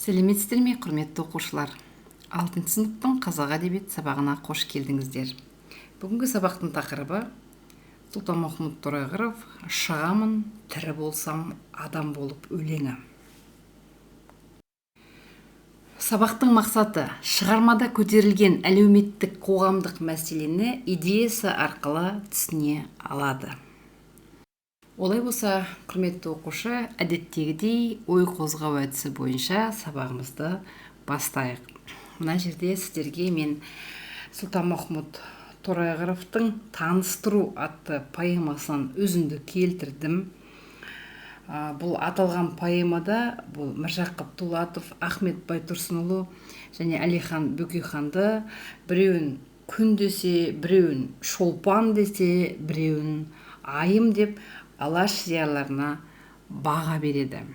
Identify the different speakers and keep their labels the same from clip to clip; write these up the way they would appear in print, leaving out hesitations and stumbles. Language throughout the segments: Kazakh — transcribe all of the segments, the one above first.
Speaker 1: Сәлеметсіздер ме, құрметті оқушылар! Алтыншы сыныптың қазақ әдебиет сабағына қош келдіңіздер. Бүгінгі сабақтың тақырыбы: Сұлтанмахмұт Торайғыров «Шығамын тірі болсам адам болып» өлеңі. Сабақтың мақсаты: шығармада көтерілген әлеуметтік, қоғамдық мәселені идеясы арқылы түсіне алады. Олай болса, құрметті оқушы, әдеттегідей ой қозғау әдісі бойынша сабағымызды бастайық. Мына жерде сіздерге мен Сұлтанмахмұт Торайғыровтың «Таныстыру» атты поэмасынан үзінді келтірдім. Бұл аталған поэмада бұл Міржақып Дулатов, Ахмет Байтұрсынұлы және Әлихан Бөкейханды біреуін күн десе, біреуін Шолпан десе, біреуін Айым деп Алаш зиялыларына баға береді.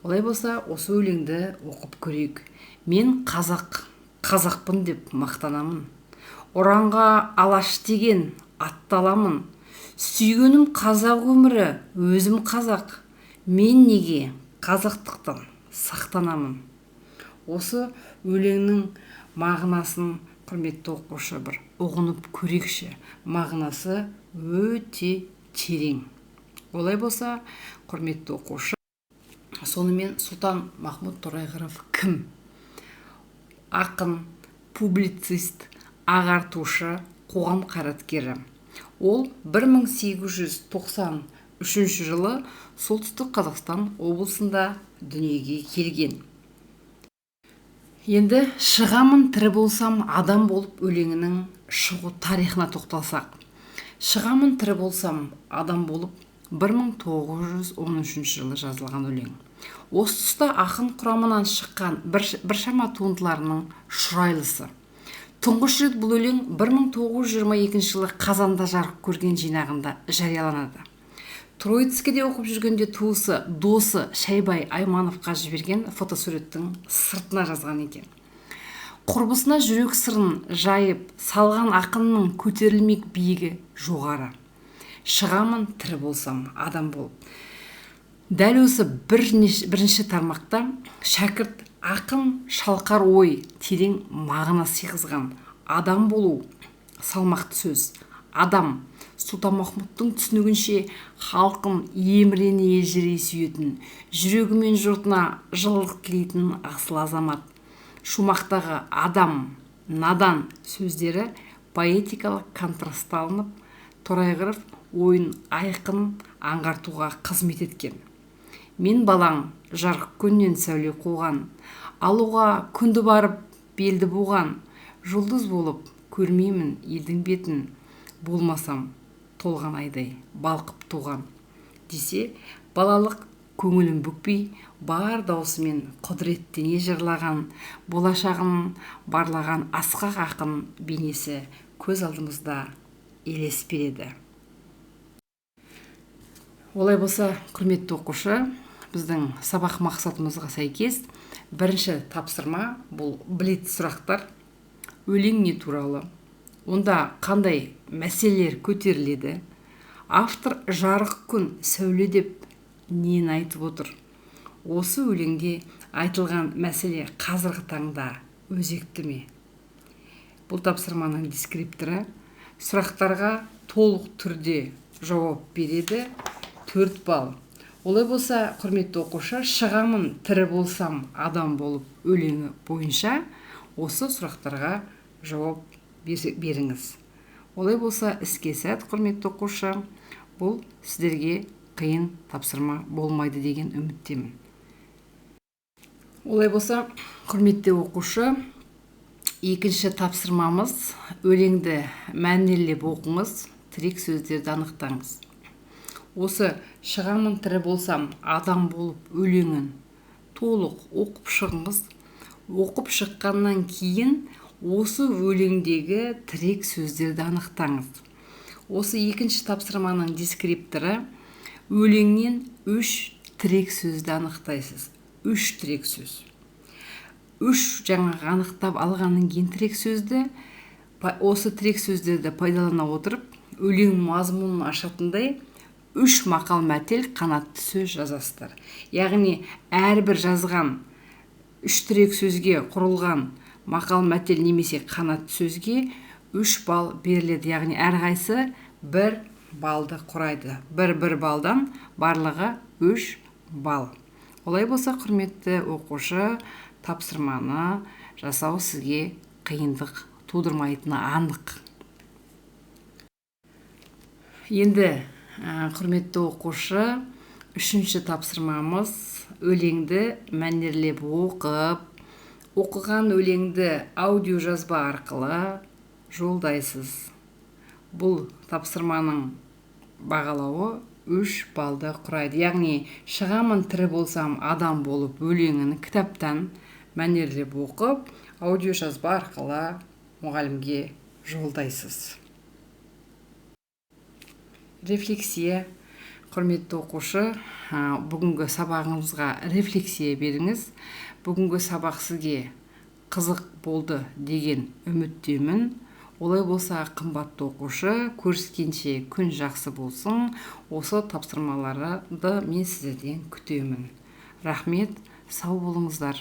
Speaker 1: Олай болса, осы өлеңді оқып көрейік. Мен қазақ, қазақпын деп мақтанамын, ұранға «Алаш» деген атталамын. Сүйгенім қазақ өмірі, өзім қазақ, мен неге қазақтықтан сақтанамын? Осы өлеңнің мағынасын, құрметті оқушы, бір ұғынып көрейікші. Мағынасы өте терең. Олай болса, құрметті оқушы, сонымен Сұлтан Махмұт Торайғыров кім? Ақын, публицист, ағартушы, қоғам қайраткері. Ол 1893 жылы Солтүстік Қазақстан облысында дүниеге келген. Енді «Шығамын тірі болсам адам болып» өлеңінің шығу тарихына тоқталсақ. «Шығамын тірі болсам адам болып» 1913 жылы жазылған өлең. Осы тұста ақын құрамынан шыққан біршама туындыларының шұрайлысы. Тұңғыш рет бұл өлең 1922 жылы қазанда жарық көрген жинағында жарияланады. Троицкіде оқып жүргенде туысы, досы Шайбай Аймановқа жіберген фотосуреттің сыртына жазған екен. Құрбысына жүрек сырын жайып салған ақынның көтерілмек биігі жоғары. Шығамын тірі болсам адам болып. Дәл осы бірінші тармақта шәкірт ақын шалқар ой, терең мағына сыйғызған. Адам болу салмақты сөз. Адам, Сұлтанмахмұттың түсінігінше, халқын емірене, елжірей сүйетін, жүрегімен жұртына жылылық тілейтін асыл азамат. Шумақтағы адам, надан сөздері поэтикалық контрасталынып, Торайғыров ойын айқын аңғартуға қызмет еткен. Мен балаң жарық күннен сәуле қуған, алуға күнді барып белді буған, жұлдыз болып көрмеймін елдің бетін, болмасам толған айдай балқып туған десе, балалық көңілін бүкпей, бар даусымен құдіреттене жырлаған, болашағын барлаған асқақ ақын бейнесі көз алдымызда елес береді. Олай болса, құрметті оқушы, біздің сабақ мақсатымызға сәйкес бірінші тапсырма бұл блиц сұрақтар. Өлең не туралы? Онда қандай мәселелер көтеріледі? Автор жарық күн, сәуле деп нені айтып отыр? Осы өлеңде айтылған мәселе қазіргі таңда өзекті ме? Бұл тапсырманың дескрипторы сұрақтарға толық түрде жауап береді, 4 балл. Олай болса, құрметті оқушы, «Шығамын тірі болсам адам болып» өлеңі бойынша осы сұрақтарға жауап беріңіз. Олай болса, іске сәт, құрметті оқушы! Бұл сіздерге қиын тапсырма болмайды деген үміттемін. Олай болса, құрметті оқушы, екінші тапсырмамыз: өлеңді мәнерлеп оқыңыз, тірек сөздерді анықтаңыз. Осы «Шығамын тірі болсам адам болып» өлеңін толық оқып шығыңыз. Оқып шыққаннан кейін осы өлеңдегі тірек сөздерді анықтаңыз. Осы екінші тапсырманың дескрипторы: өлеңнен үш тірек сөзді анықтайсыз. Үш тірек сөз, үш. Жаңағы анықтап алғаннан кейін тірек сөзді, осы тірек сөздерді пайдалана отырып, өлең мазмұнын ашатындай үш мақал мәтел, қанатты сөз жазасыздар. Яғни әрбір жазған Үш тірек сөзге құрылған мақал мәтел немесе қанатты сөзге 3 балл беріледі, яғни әрқайсысы 1 баллды құрайды. Бір балдан барлығы 3 балл. Олай болса, құрметті оқушы, тапсырманы жасау сізге қиындық тудырмайтыны анық. Енді, құрметті оқушы, үшінші тапсырмамыз өлеңді мәнерлеп оқып, оқыған өлеңді аудиожазба арқылы жолдайсыз. Бұл тапсырманың бағалауы 3 балды құрайды. Яғни шығамын тірі болсам адам болып өлеңін кітаптан мәнерлеп оқып, аудиожазба арқылы мұғалімге жолдайсыз. Рефлексия. Құрметті оқушы, бүгінгі сабағыңызға рефлексия беріңіз. Бүгінгі сабақ сізге қызық болды деген үміттемін. Олай болса, қымбатты оқушы, көріскенше күн жақсы болсын. Осы тапсырмаларды мен сіздерден күтемін. Рахмет, сау болыңыздар.